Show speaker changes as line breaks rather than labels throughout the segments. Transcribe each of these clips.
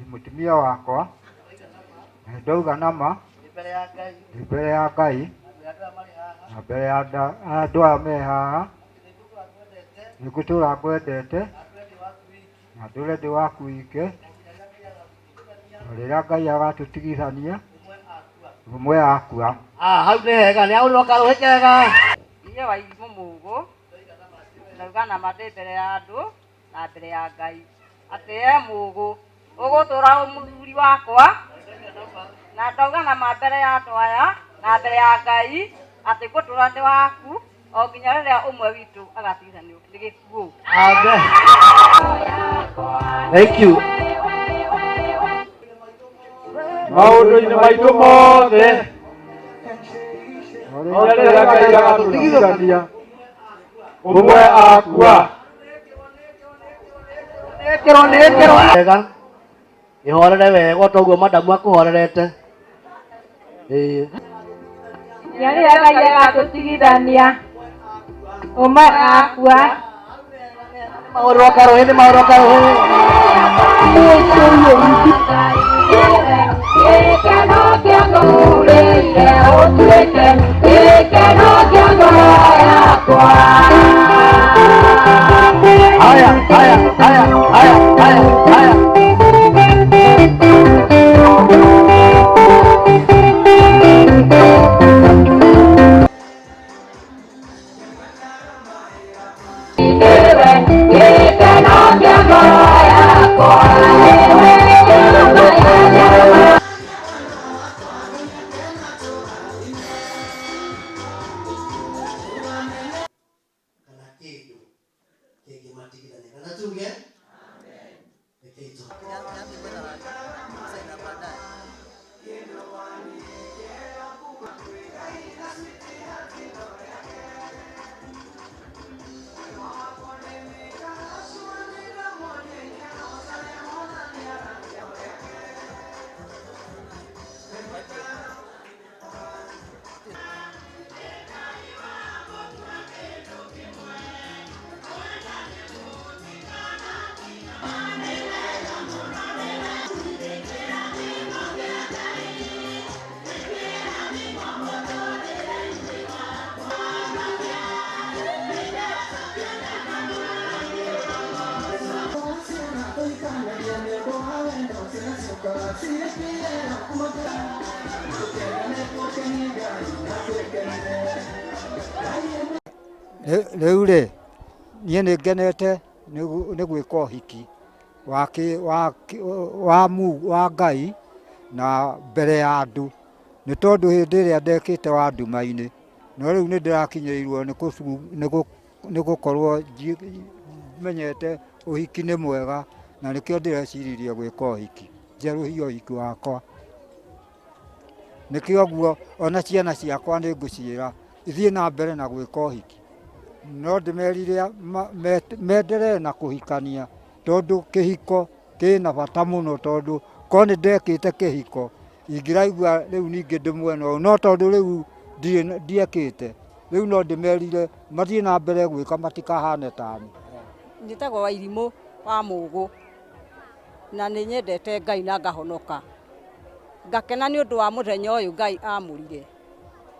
Mũtumia wakwa na ndauga nama ndĩ mbere ya Ngai na mbere ya andũ aya me haha, nĩ ngũtũra ngwendete na ndũre ndĩ waku wike, na rĩrĩa Ngai agatũtigithania ũmwe akua.
Ah, hau nĩ hega, nĩ ahũrĩrwo karũhĩ kega.
Inyuĩ Wairimũ Mũgũ, ndauga nama ndĩ mbere ya andũ na mbere ya Ngai, atĩ we Mũgũ ũgũtũra ũ mũthuri wakwa, na ndauga nama mbere ya andũ aya na mbere ya Ngai atĩ ngũtũra ndĩ waku o nginya rĩrĩa ũmwe witũ agatigithanio nĩ gĩkuũ.
Amen. Thank you.
Maũndũ-inĩ maitũ mothe, o rĩrĩa Ngai agatũtigithania ũmwe akua.
Nĩkĩrwo nĩkĩrwo wega. Ihorere wega toguo madamu akũhorerete. Ĩĩ.
Nginya rĩrĩa Ngai agatũtigithania ũmwe akua.
Mahũrĩrwo karũhĩ nĩ mahũrĩrwo karũhĩ.
Gĩkeno kĩa ngũrĩire ũtuĩke gĩkeno kĩa ngoro yakwa.
Haya, haya, haya, haya, haya, haya.
Nĩwe gĩkeno kĩa ngoro yakwa. Nĩwe nyama ya nyama.
Kana kĩndũ kĩngĩmatigithania. Kana tuge? Rekei tũ.
Rĩu rĩ, niĩ nĩ ngenete nĩ gwĩka ũhiki wa Ngai na mbere ya andũ, nĩ tondũ hĩndĩ ĩrĩa ndekĩte wa nduma-inĩ, no rĩu nĩ ndĩrakinyĩirwo nĩ gũkorwo menyete ũhiki nĩ mwega, na nĩkĩo ndĩreciririe gwĩka ũhiki, njerũhie ũhiki wakwa. Nĩkĩo ũguo ona ciana ciakwa nĩ ngũciĩra ithiĩ na mbere na gwĩka ũhiki, no ndĩmerire menderee na kũhikania, tondũ kĩhiko kĩna bata mũno, tondũ korwo nĩ ndekĩte kĩhiko ingĩraigua rĩu ningĩ ndĩ mwena ũyũ, no tondũ rĩu ndiekĩte, rĩu no ndĩmerire mathiĩ na mbere gwĩka matikahane tani.
Njĩtagwo Wairimũ wa Mũgũ na nĩ nyendete Ngai na ngahonoka. Ngakena nĩ ũndũ wa mũthenya ũyũ Ngai amũrire.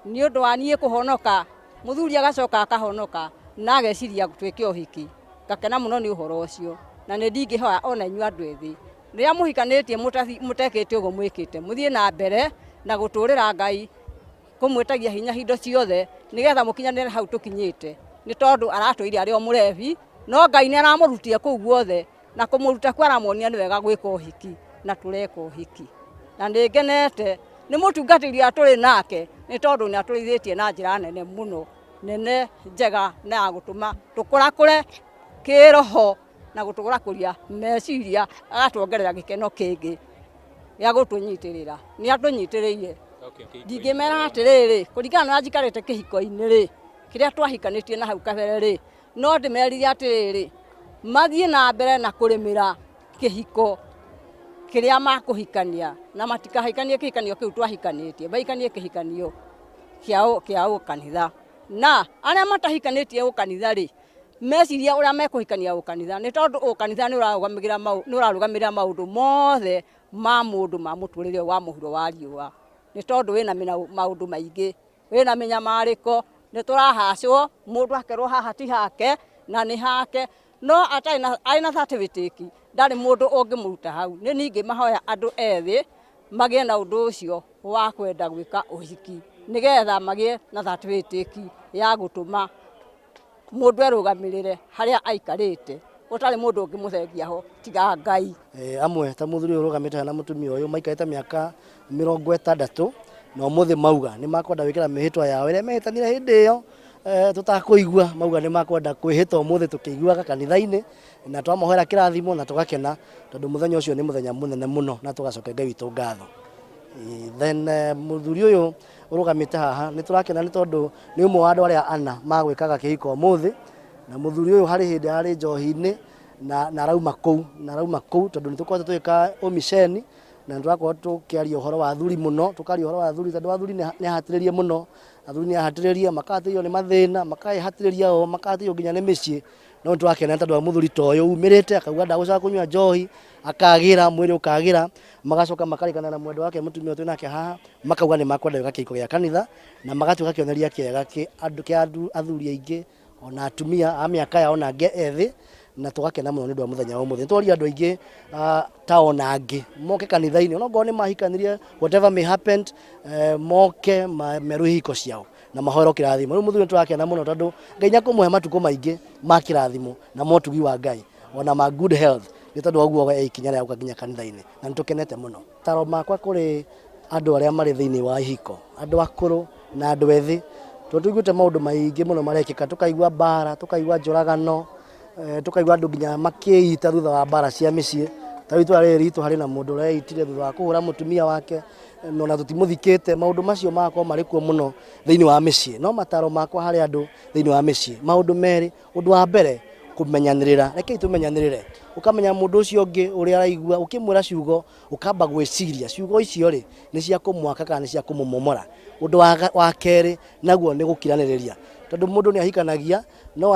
Nĩ ũndũ wa niĩ kũhonoka, mũthuri agacoka akahonoka na ageciria twĩke ũhiki. Ngakena mũno nĩ ũhoro ũcio na nĩ ndingĩhoya ona inyuĩ andũ ethĩ, rĩrĩa mũhikanĩtie mũtekĩte ũguo mwĩkĩte, mũthiĩ na mbere na gũtũrĩra Ngai, kũmwĩtagia hinya hingo ciothe nĩgetha mũkinyanĩre hau tũkinyĩte. Nĩ tondũ aratũire arĩ o mũrebi, no Ngai nĩ aramũrutire kũu guothe na kũmũruta kuo aramuonia nĩ wega gwĩka ũhiki na tũreka ũhiki. Na nĩ ngenete nĩ mũtungatĩri ũrĩa tũrĩ nake nĩ tondũ nĩ atũrĩithĩtie na njĩra nene mũno, nene njega na ya gũtũma tũkũrakũre kĩroho na gũtũkũrakũria meciria, agatuongerera gĩkeno kĩngĩ gĩa gũtũnyitĩrĩra. Nĩ atũnyitĩrĩire. Ndingĩmera atĩrĩrĩ, kũringana na ũrĩa njikarĩte kĩhiko-inĩ rĩ, kĩrĩa twahikanĩtie na hau kabere rĩ, no ndĩmerire atĩrĩrĩ, mathiĩ na mbere na kũrĩmĩra kĩhiko kĩrĩa makũhikania, na matikahikanie kĩhikanio kĩu twahikanĩtie, mahikanie kĩhikanio kĩa ũkanitha. Na arĩa matahikanĩtie ũkanitha rĩ, Meciria ũrĩa mekũhikania ũkanitha, nĩ tondũ ũkanitha nĩ ũrarũgamĩrĩra maũndũ mothe ma mũndũ ma mũtũrĩre wa mũhuro wa riũa, nĩ tondũ wĩna maũndũ maingĩ, wĩna mĩnyamarĩko, nĩ tũrahacwo mũndũ akerwo haha ti hake na nĩ hake, no atarĩ na arĩ na certificate ndarĩ mũndũ ũngĩmũruta hau. Nĩ ningĩ mahoya andũ ethĩ magĩe na ũndũ ũcio wa kwenda gwĩka ũhiki, nĩgetha magĩe na certificate ya gũtũma mũndũ erũgamĩrĩre harĩa aikarĩte, ũtarĩ mũndũ ũngĩmũthengia ho tiga Ngai.
Amwe ta mũthuri ũyũ ũrũgamĩte haha na mũtumia ũyũ maikarĩte mĩaka 60 na ũmũthĩ mauga nĩ makwenda gwĩkĩra mĩhĩtwa yao ĩrĩa mehĩtanire hĩndĩ ĩyo tũtakũigua, mauga nĩ makwenda kwĩhĩta ũmũthĩ tũkĩiguaga kanitha-inĩ, na twamahoera kĩrathimo na tũgakena tondũ mũthenya ũcio nĩ mũthenya mũnene mũno na tũgacokia Ngai witũ ngatho. Then mũthuri ũyũ ũrũgamĩte haha nĩ tũrakena nĩ tondũ nĩ ũmwe wa andũ arĩa ana magwĩkaga kĩhiko ũmũthĩ, na mũthuri ũyũ harĩ hĩndĩ ararĩ njohi-inĩ na arauma kũu, na arauma kũu tondũ nĩ tũkoretwo tũgĩka ũmiceni na nĩ tũrakorwo tũkĩaria ũhoro wa athuri mũno, tũkaria ũhoro wa athuri tondũ athuri nĩ ahatĩrĩrie mũno, athuri nĩ ahatĩrĩrie, makahatĩrĩrio nĩ mathĩna, makaĩhatĩrĩria o, makahatĩrĩrio nginya nĩ mĩciĩ, no nĩ tũrakena tondũ wa mũthuri ta ũyũ umĩrĩte akauga ndagũcoka kũnyua njohi, akagĩra, mwĩrĩ ũkagĩra, magacoka makarĩkana na mwendwa wake mũtumia ũyũ twĩ nake haha, makauga nĩ makwenda gwĩka kĩhiko gĩa kanitha, na magatuĩka kĩonereria kĩega kĩa athuri aingĩ ona atumia a mĩaka yao na angĩ ethĩ, na tũgakena mũno nĩ ũndũ wa mũthenya wa ũmũthĩ. Nĩ tworia andũ aingĩ ta ona angĩ moke kanitha-inĩ, ona okorwo nĩ mahikanirie, whatever may happen, moke merwo ihiko ciao na mahoerwo kĩrathimo. Rĩu mũthuri nĩ tũrakena mũno tondũ Ngai nĩ akũmũhe matukũ maingĩ ma kĩrathimo na motugi wa Ngai ona ma good health, nĩ tondũ wa ũguo e ikinya rĩa gũka nginya kanitha-inĩ, na nĩ tũkenete mũno. Taro makwa kũrĩ andũ arĩa marĩ thĩinĩ wa ihiko, andũ akũrũ na andũ ethĩ, tondũ tũiguĩte maũndũ maingĩ mũno marekĩka, tũkaigua mbara, tũkaigua njũragano, tũkaigua andũ nginya makĩita thutha wa mbara cia mĩciĩ. Ta rĩu itũra rĩrĩ ritũ harĩ na mũndũ ũreitire thutha wa kũhũra mũtumia wake, na tũtimũthikĩte. Maũndũ macio magakorwo marĩ kuo mũno thĩinĩ wa mĩciĩ. No mataro makwa harĩ andũ thĩinĩ wa mĩciĩ, maũndũ merĩ. Ũndũ wa mbere, kũmenyanĩrĩra. Rekei tũmenyanĩrĩre. Ũkamenya mũndũ ũcio ũngĩ ũrĩa araigua, ũkĩmwĩra ciugo, ũkamba gwĩciria ciugo icio rĩ, nĩ cia kũmwaka kana nĩ cia kũmũmomora. Ũndũ wa kerĩ naguo nĩ gũkiranĩrĩria, tondũ mũndũ nĩ ahikanagia, no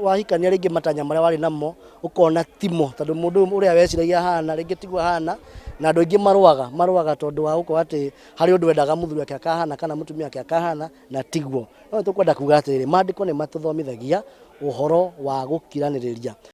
wahikania rĩngĩ matanya marĩa warĩ namo ũkona timo, tondũ mũndũ ũrĩa weciragia ahana rĩngĩ tiguo ahana, na andũ aingĩ marũaga tondũ wa gũkorwo atĩ harĩ ũndũ endaga mũthuri wake akahana kana mũtumia wake akahana na tiguo. No nĩ tũkwenda kuga atĩrĩrĩ, maandĩko nĩ matũthomithagia ũhoro wa gũkiranĩrĩria.